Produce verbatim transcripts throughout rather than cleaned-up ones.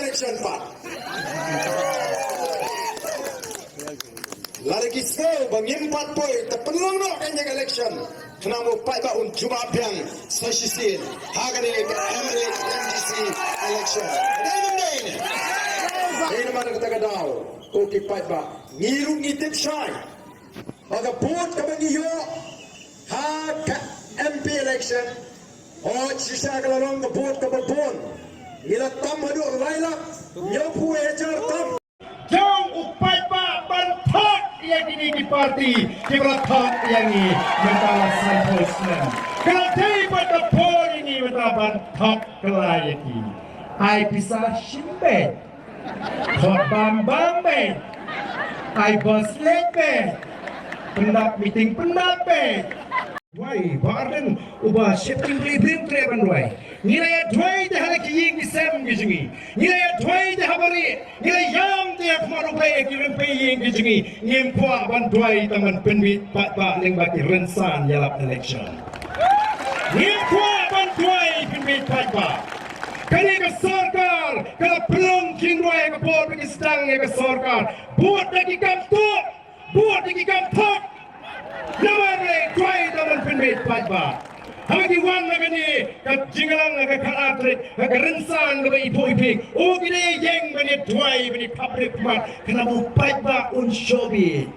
election pat. Lada ki sngew ba ngim pat poi, te pynlong noh kane ka election. Khnang ba u paidbah un jubab biang sa shisien ha kane ka M L A M D C election. Dei ne em dei ne? Dei namar kata ka daw, ko ki paidbah, ngi ruh ngi tip shai ba ka vote kaba ngi ïoh ha ka M P election, hooid, shisha ka la long ka vote kaba bun. Ngi la tam haduh lai lak hynñiewphew hajar tam. Jong u paidbah ban thok ïa kine ki party kiba la thok ïa ngi mynta la sanphew snem. Ka la dei pat ka por ïa ngi mynta ban thok kylla ïa ki. Ai pisa shim beit, thok bam bam beit, ai bus leit beit, pyndap meeting pyndap beit. Duwai, Bah Ardent uba sheptieng Blei Blei Blei ban duwai. Ngi la ïa duwai te ha la ki ïing ki sem ki jong ngi. Ngi la ïa duwai te ha barieh. Ngi la ïam te ha khmat U Blei ha ki rympei ïing ki jong ngi. Ngim kwah ban duwai tang ban pynbeit paidbah lyngba ki rynsan ïalap election. Ngim kwah ban duwai pynbeit paidbah. Kane ka sorkar ka la pynlong jingduwai ha ka por ba ki sdang ïa ka sorkar. Bud da ki kam tuh, bud da ki kam thok. Namar lei duwai tang ban pynbeit paidbah. Haba ki wan na kane ka jingïalang ha ka khatar tarik, ha ka rynsan kaba iphuh iphieng, u ki dei ïeng ban ïa duwai, ban ïa khapbriew khmat, khnang ba u paidbah un shong beit.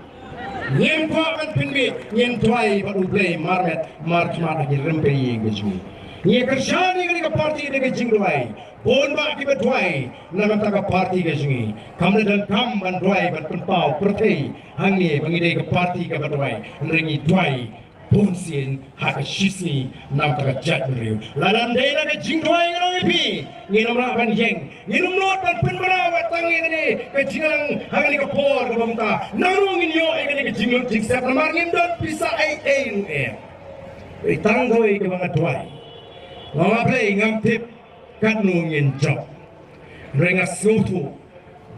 Ngim kwah ban pynbeit, ngin duwai bad U Blei marmet markhmat ha ki rympei ïing ka jong ngi. Ngi ïa kyrshan ïa kane ka party da ka jingduwai. Bun bah kiba duwai na ka bynta ka party ka jong ngi. Kam la donkam ban duwai ban pynpaw pyrthei hangne ba ngi dei ka party kaba duwai. Hynrei ngi duwai bun sien ha ka shisngi na ka bynta ka jaitbynriew. Lada ym dei na ka jingduwai ngan ong ïa phi, ngin ym lah ban ïeng. Ngin ym nud ban pynbna wat tang ïa kane ka jingïalang ha kane ka por kaba mynta. Nangno ngin ïoh ïa kane ka jinglut jingsep namar ngim don pisa ei ei ruh eh. Tang kawei kaba nga duwai. Nga ong, A Blei, ngam tip katno ngin jop. Hynrei nga sngewthuh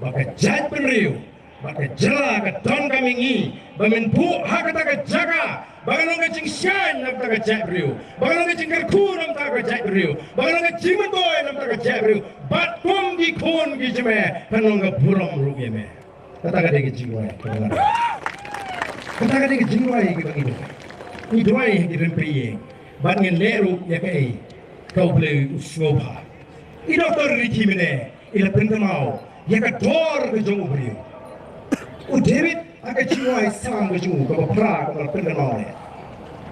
ba ka jaitbynriew bad ka jylla ka donkam ïa ngi ba ngin buh ha kata ka jaka ba kan long ka jingshai na ka bynta ka jaitbynriew, ba kan long ka jingkyrkhu na ka bynta ka jaitbynriew, ba kan long ka jingmyntoi na ka bynta ka jaitbynriew. Bad kum ki khun ki jong me kan long ka burom ruh ïa me. Kata ka dei ka jingduwai kaba nga duwai. Kata ka dei ka jingduwai kaba ngi duwai. Ngi duwai ha ki rympei ïing bad ngin leh ruh ïa kaei ka U Blei u sngewbha. I Doktor Ricky mynne i la pynkynmaw ïa ka dor ka jong u briew. U David ha ka jingduwai Salm ka jong u kaba phra kaba la pynkynmaw ïa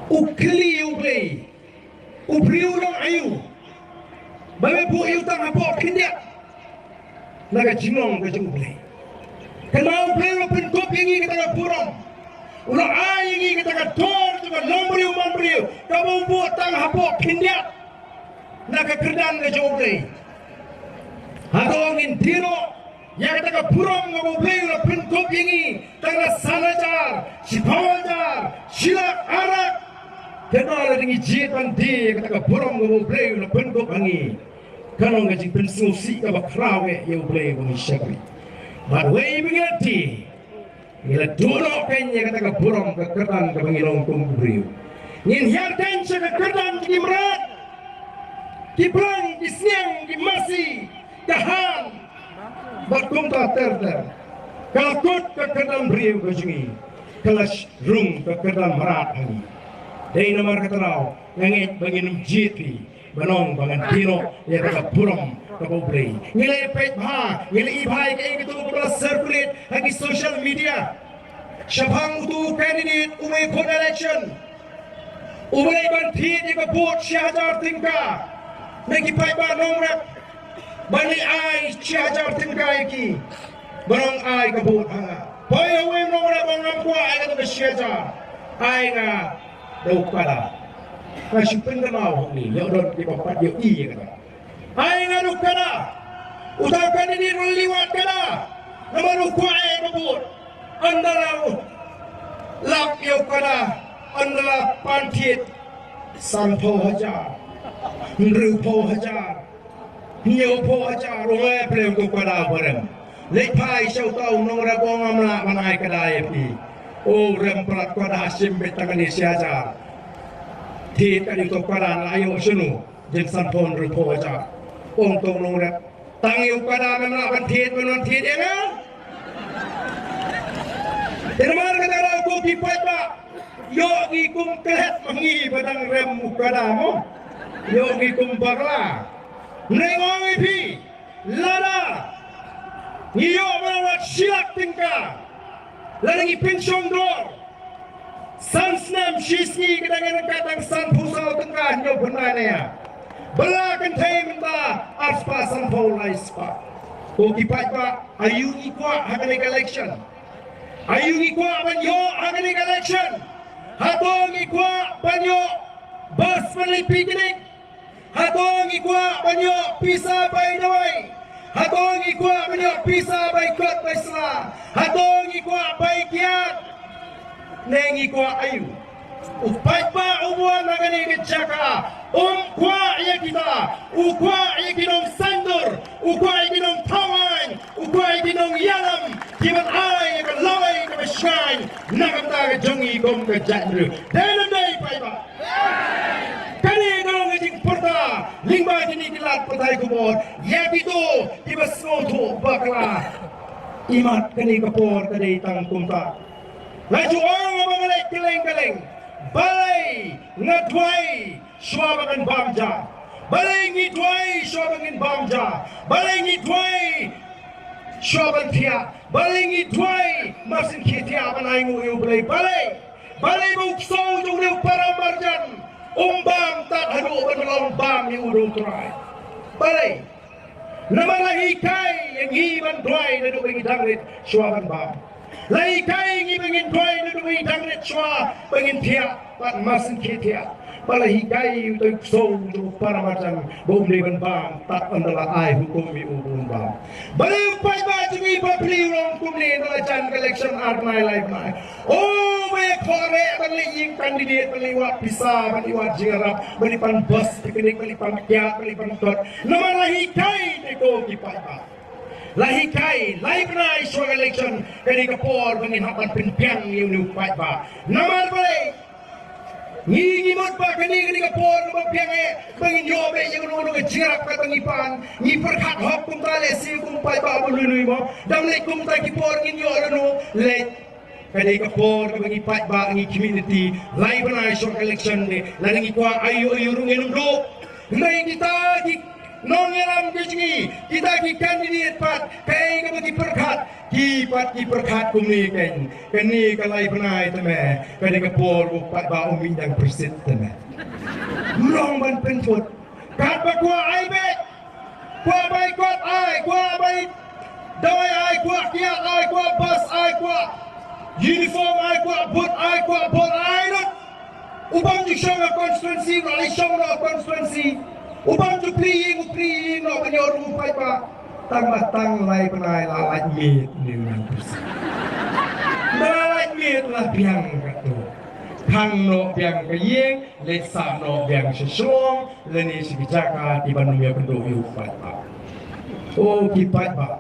u, kylli ïa U Blei, u briew u long aïu ba me buh ïa u tang hapoh khyndiat na ka jinglong ka jong U Blei. Kynmaw U Blei u la pynkup ïa ngi kata ka burom, u la ai ïa ngi kata ka dor jong ka nongbriew manbriew kaba u buh tang hapoh khyndiat na ka kyrdan ka jong U Blei. Hato ngin die noh ïa kata ka burom kaba U Blei u la pynkup ïa ngi tang na san hajar, shiphew hajar, shi lak, ar lak? Te lada ngi jied ban die ïa kata ka burom kaba U Blei u la pynkup ha ngi, kan long ka jingpynsngewsih kaba khraw eh ïa U Blei ba ngi shakri. Bad wei ba ngi la die, ngi la duh noh kein ïa kata ka burom ka kyrdan kaba ngi long kum u briew. Ngin hiar kein sha ka kyrdan ki mrad, ki brang, ki sniang, ki masi, ka han bad kumta ter ter. Ka la kut ka kyrdan briew ka jong ngi, ka la rung ka kyrdan mrad ha ngi. Dei namar kata daw nga ngeit ba ngin ym jied phi ban ong ba ngan die noh ïa kata ka burom kaba U Blei. Ngi la ïa peit bha, ngi la i bha ïa kaei katu kaba la circulate ha ki social media shaphang utu u candidate uba ïakhun election, uba la ïa ban thied ïa ka vote shi hajar tyngka na ki paidbah nongrep. Ban ïa ai shi hajar tyngka ïa ki, ban ong ai ka vote ha nga. Poi ha uwei u nongrep u ong ngam kwah ai katu ka shi hajar, ai nga da u kada. Nga shu pynkynmaw hangne, ïoh don kiba pat ïohi ïa kata. Ai nga da u kada. Uta u candidate u la liwat kada namar u kwah ai ka vote. Ynda la lap ïa u kada, ynda la pan thied, sanphew hajar, hynriewphew hajar, hynñiewphew hajar. U ong, eh, Blei, uto u kada uba rem. Leit phai sha uta u nongrep, u ong ngam lah ban ai kada ïa phi. U rem palat, kada shim beit tang kane shi hajar. Thied kat uto u kada, la ïoh shano jin sanphew hynriewphew hajar? U ong uto u nongrep, Tang ïa u kada mem lah ban thied, ban wan thied ïa nga. Te namar kata ka daw ko ki paidbah, ïoh ngi kum klet ma ngi ba dang rem u kada mo. Ïoh ngi kum bakla. Ngi ong ïa phi, lada ngi ïoh ba wat shi lak tyngka, lada ngi pynshong dor, san snem shi sngi ka dang ïa ka dang sanphew saw tyngka hynñiew phew khyndai ne ïa. Ba la kynthei mynta arspah sanphew lai spah. Ko ki paidbah, aïu ngi kwah ha kane ka election? Aïu ngi kwah ban ïoh ha kane ka election? Hato ngi kwah ban ïoh bus ban leit picnic? Hato ngi kwah ban ïoh pisa bai dawai? Hato ngi kwah ban ïoh pisa bai kot bai sla? Hato ngi kwah bai kiad? Ne ngi kwah aïu? U paidbah u wan ha kane ka jaka, um kwah ïa kita, u kwah ïa ki nongsaindur, u kwah ïa ki nongthaw aiñ, u kwah ïa ki nongïalam, ki ban ai ïa ka lawei kaba shngaiñ na ka bynta ka jong ngi kum ka jaitbynriew. Dei ne ym dei paidbah? Kane ka long ka jingpyrta lyngba kine ki lad pathai khubor ïa kito kiba sngewthuh bakla. Imat kane ka por ka dei tang kumta. Nga ju ong ba nga leit kylleng kylleng. Balei nga duwai shuwa ba ngan bam ja? Balei ngi duwai shuwa ba ngin bam ja? Balei ngi duwai shuwa ban thiah? Balei ngi duwai marsien khie thiah ban ai nguh ïa U Blei? Balei? Balei ba u ksew jong u para marjan um bam tad haduh ban long bam ïa u da U Trai? Balei? Namar la hikai ïa ngi ban duwai naduh ba ngi dang rit shuwa ban bam. La hikai ïa ngi ba ngin duwai naduh ba ngi dang rit shuwa ba ngin thiah, bad marsien khie thiah. Ba la hikai ïa u ksew jong u para marjan ba um dei ban bam tad ynda la ai hukum ïa u ba un bam. Balei u paidbah jong ngi ba plie u long kumne ynda la jan ka election ar bnai lai bnai? O, ba ïa khore ban leit ïing candidate, ban leit wad pisa, ban leit wad jingïarap, ban leit pan bus picnic, ban leit pan kiad, ban leit pan kot. Namar la hikai te ko ki paidbah. La hikai, lai bnai shuwa election, kane ka por ba ngin hap ban pynbiang ïa une u paidbah. Namar balei? Ngi, ngi mut ba kane, kane ka por ba biang eh ba ngin ïoh beit ïa kano kano ka jingïarap kaba ngi pan. Ngi pyrkhat hok kumta lehse kum paidbah ba lui lui mo. Dang leit kumta ki por ngin ïoh lano leit. Kane ka por kaba ngi paidbah, ngi community, lai bnai shuwa election de, lada ngi kwah aïu aïu ruh ngin ym duh. Hynrei kita ki nongïalam ki jong ngi, kita ki candidate pat, kaei kaba ki pyrkhat, ki pat ki pyrkhat kumne kein. Kane ka lai bnai te me, kane ka por u paidbah um mih dang pyrshit te me. Ym long ban pynthut. Katba kwah ai beit, kwah bai kot ai, kwah bai dawai ai, kwah kiad ai, kwah bus ai, kwah uniform ai, kwah boot ai, kwah bor ai lut. U bym ju shong ha constituency, u la leit shong noh ha constituency. U bym ju plie ïing, u plie ïing noh ban ïoh rung u paidbah. Tang ba tang lai bnai la lait miet une u nongpyrshah. La lait miet la biang katto. Khang noh biang ka ïing, leit sah noh biang sha shlong, lane sha ki jaka kiban ym ïakynduh ïa u paidbah. O ki paidbah.